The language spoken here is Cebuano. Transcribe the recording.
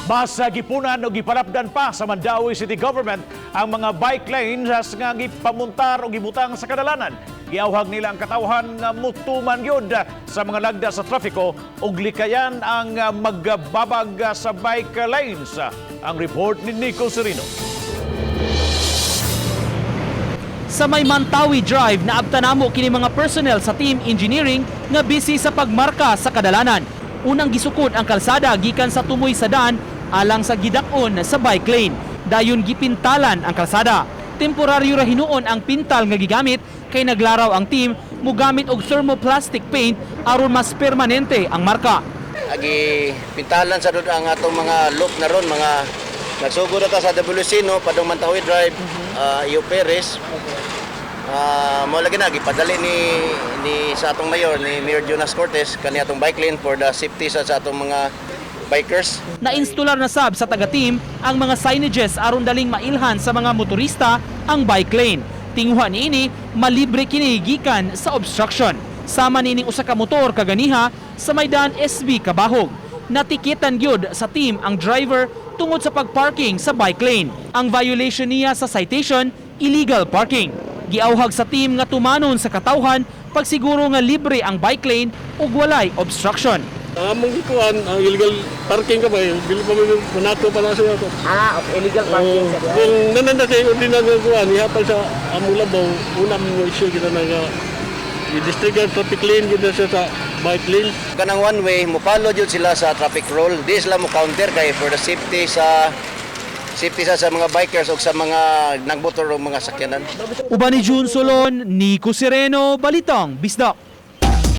Basa gipunan o gipalapdan pa sa Mandaue City Government ang mga bike lanes nga gipamuntar o gibutang sa kadalanan. Giawhag nila ang katawhan nga mutuman gyud sa mga lagda sa trafiko ug likayan ang magbabag sa bike lanes. Ang report ni Nico Serino. Sa may Mantawi Drive, naabta namo kini mga personnel sa team engineering nga busy sa pagmarka sa kadalanan. Unang gisukod ang kalsada gikan sa tumoy sa daan alang sa gidak-on sa bike lane. Dayon gipintalan ang kalsada. Temporaryo ra hinuon ang pintal nga gigamit kay naglaraw ang team mugamit og thermoplastic paint aron mas permanente ang marka. Agi pintalan sa dud ang atong mga loop na ron, mga nagsugod na ta sa WC, no, padung Mantawi Drive, Iyo Perez. Mo lagi na gipadali ni ni sa atong mayor, ni Mayor Jonas Cortez, kani atong bike lane for the safety sa atong mga bikers. Nainstular na sab sa taga-team ang mga signages aron daling mailhan sa mga motorista ang bike lane. Tinguha niini, malibre kini gikan sa obstruction. Sama niining usa ka motor kaganiha sa Maydan SB Kabahog. Natikitan gyud sa team ang driver tungod sa pagparking sa bike lane. Ang violation niya sa citation, illegal parking. Giawhag sa team nga tumanon sa katawhan pagsiguro nga libre ang bike lane ug walay obstruction. Ang among gikuan, ang illegal parking ka ba, eh, dili pa may manato pa na siya. Ah, okay. Illegal parking sa diha. Kung nananda sa ordinance nga kuan, ihapal sa among labaw, una mo issue kita na nga i-distrigger traffic lane kita siya sa bike lane. Kanang one way mo follow jud sila sa traffic rule, di sila mo counter kay for the safety sa mga bikers o sa mga nagmotor o mga sakyanan. Uban ni June Solon, Nico Sereno, Balitang Bisdak.